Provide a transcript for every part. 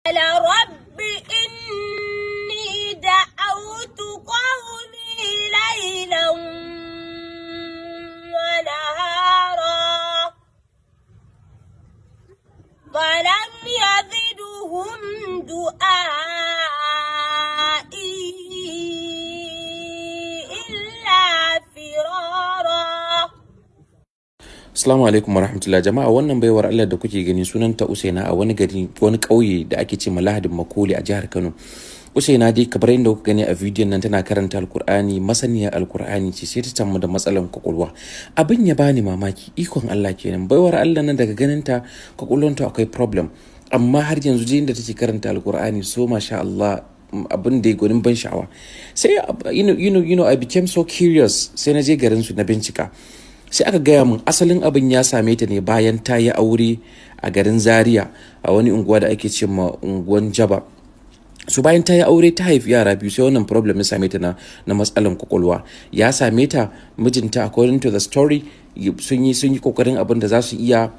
قال رب إني دعوت قومي ليلا ونهارا فلم يزدهم دعائي إلا فرارا. Assalamu alaikum warahmatullahi jama'a. Wannan baiwar Allah da kuke gani sunanta Usaina, a wani gari, wani ƙauye da ake ce Lahadin Makoli a jihar Kano. Usaina dai, kamar yadda kuka gani a bidiyon nan, tana karanta Alkur'ani, masaniya Alkur'ani ce, sai ta samu da matsalan kwakwalwa. Abin ya bani mamaki, ikon Allah kenan. Baiwar Allah nan, daga ganinta kwakwalwanta akwai problem, amma har yanzu dai inda take karanta Alkur'ani, so masha Allah, abin da ya gwanin ban sha'awa. Sai I became so curious, sai na je garin su na bincika. Sai aka gaya min asalin abin ya same ta ne bayan ta yi aure a garin Zaria, a wani unguwa da ake ce ma unguwan Jaba. So bayan ta yi aure, ta haifi yara biyu, sai wannan problem ya same ta na matsalan kwakwalwa ya same ta. Mijinta, according to the story, sun yi kokarin abin da za su iya,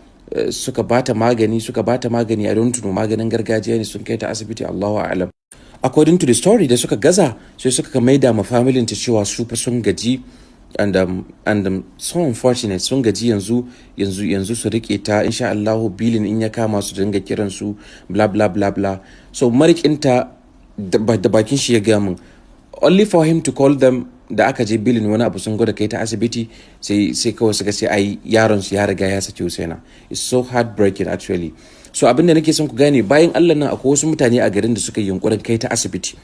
suka bata magani, suka bata magani, I don't know, maganin gargajiya ne, sun kai ta asibiti, Allahu a'lam. According to the story, da suka gaza, sai suka maida ma familin ta cewa su fa sun gaji, and so unfortunate, sun gaji, yanzu yanzu yanzu su rike ta, insha Allahu bilin in ya kama su dinga kiran su, bla bla bla bla. So marikinta da bakin shi ya gaya min, only for him to call them, da aka je bilin wani abu, sun gwada kai ta asibiti, sai kawai suka ce ai yaron su ya riga ya saki Husaina. It's so heartbreaking, actually. So abin da nake son ku gane, bayan Allah nan, akwai wasu mutane a garin da suka yi yunkurin kai ta asibiti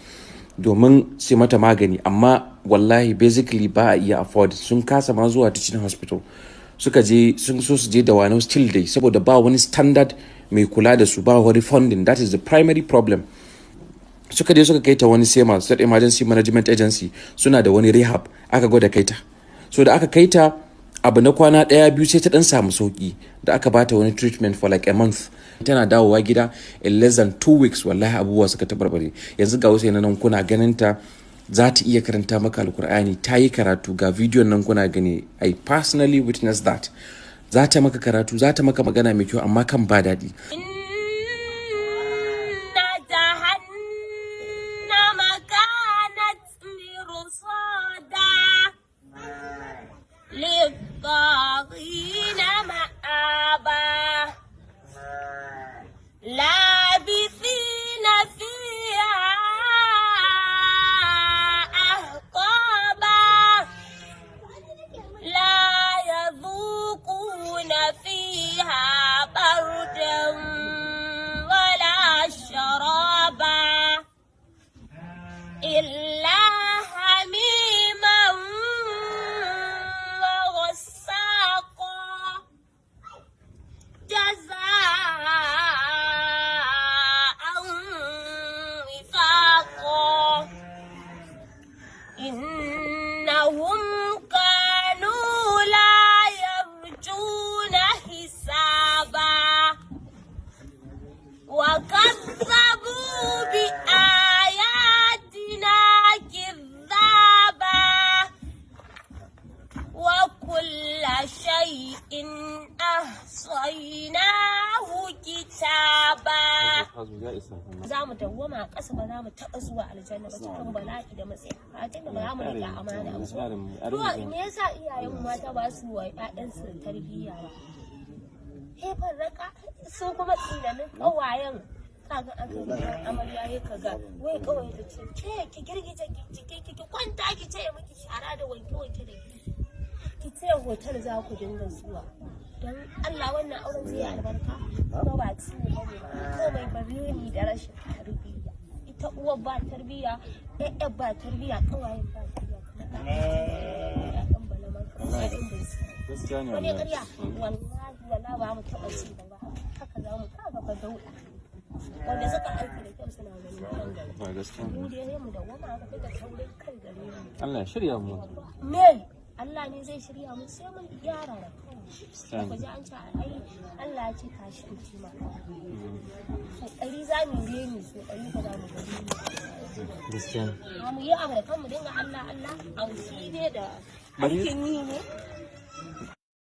domin sai mata magani, amma wallahi basically ba a iya afford, sun kasa ma zuwa teaching hospital. Suka je, sun so su je da wani, still dai saboda ba wani standard mai kula da su, ba wani funding, that is the primary problem. Suka je suka kai ta wani SEMA, State Emergency Management Agency, suna da wani rehab, aka gwada kai ta. So da aka kai ta, abu na kwana ɗaya biyu sai ta dan samu sauki, da aka bata wani treatment for like a month. Tana dawowa gida, in less than 2 weeks, wallahi abubuwa suka tabarbare. Yanzu ga wasu nan kuna ganin ta, za ta iya karanta maka Alkur'ani, ta yi karatu, ga bidiyon nan kuna gani. I personally witnessed that. Za ta maka karatu, za ta maka magana mai kyau, amma kan ba daɗi. إن جهنم كانت مرصادا للطاغين مآبا لابثين فيها أحقابا لا يذوقون فيها بردا ولا شرابا إلا حميما وغساقا جزاء وفاقا. إنهم كانوا لا يرجون حسابا وكذبوا بآياتنا كذابا وكل شيء أحصيناه كتابا. Za mu dawwama a ƙasa, ba za mu taɓa zuwa aljanna ba, cikin bala'i da matsayi a tunda ba za mu riƙe amana ba. To me yasa iyayen mu mata ba su wa ƴaƴansu tarbiyya ba? Hefar raka su kuma tsinanin ƙawayen, kaga an kai gidan amarya, ya kaga wai kawai ta ce ke ki girgije ki ki ki kwanta, ki ce miki shara da wanke wanke da ki ce hotel za ku dinga zuwa. Don Allah, wannan auren zai yi albarka? Kuma ba ciwo ba ne ba komai ba, reni da rashin tarbiyya. Ita uwar ba tarbiyya, ƴaƴan ba tarbiyya, ƙawayen ba tarbiyya, kuma ƴaƴan balaman ƴaƴan bai Gaskiya ne. Wani Wallahi. ƙarya, wallahi wala ba mu taɓa ci gaba, haka za mu kaga fa dauɗa. Wanda suka aiki da kyau suna ganin kyan gari. Ba gaskiya. Mu dai sai mu dawwama haka, kai da taurin kai gare mu. Allah ya shirya mu. Me Allah ne zai shirya mu? Sai mun gyara da kanmu. Gaskiya ku ne. ji an ce ai Allah ya ce tashi in taimaka. So 100 za mu reni, so 100 ba za mu gani. Gaskiya ne. Mu yi abu da kanmu, dinga Allah Allah aushi ne da aikin yi ne.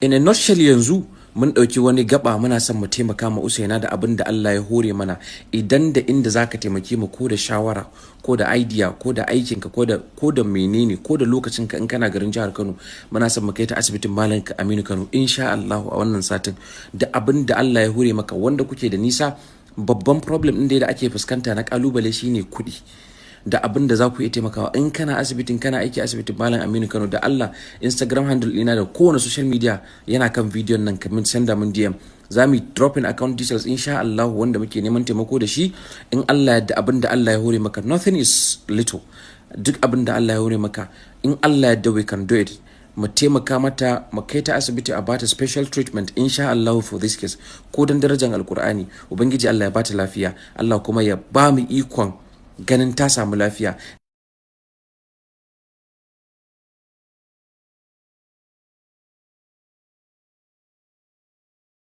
In a nutshell, yanzu Mun ɗauki wani gaba, muna son mu taimaka ma Usaina da abin da Allah ya hore mana. Idan da inda zaka taimake mu, ko da shawara, ko da idea, ko da aikinka, ko da menene, ko da lokacinka, in kana garin jihar Kano, muna son mu kai ta asibitin Malam Aminu Kano insha Allah a wannan satin, da abin da Allah ya hore maka. Wanda kuke da nisa, babban problem ɗin da ake fuskanta na kalubale shine kuɗi. Da abin da za ku iya taimakawa, in kana asibitin, kana aiki asibitin Malam Aminu Kano, da Allah, Instagram handle ɗina da kowane social media yana kan bidiyon nan, kamin senda mun DM, za mu dropping account details insha Allah wanda muke neman taimako da shi. In Allah yadda, abin da Allah ya hore maka, nothing is little. Duk abin da Allah ya hore maka, in Allah yadda, we can do it. Mu taimaka mata, mu kai ta asibiti a bata special treatment insha Allah for this case, ko dan darajar Alkur'ani. Ubangiji Allah ya bata lafiya, Allah kuma ya ba mu ikon ganin ta samu lafiya.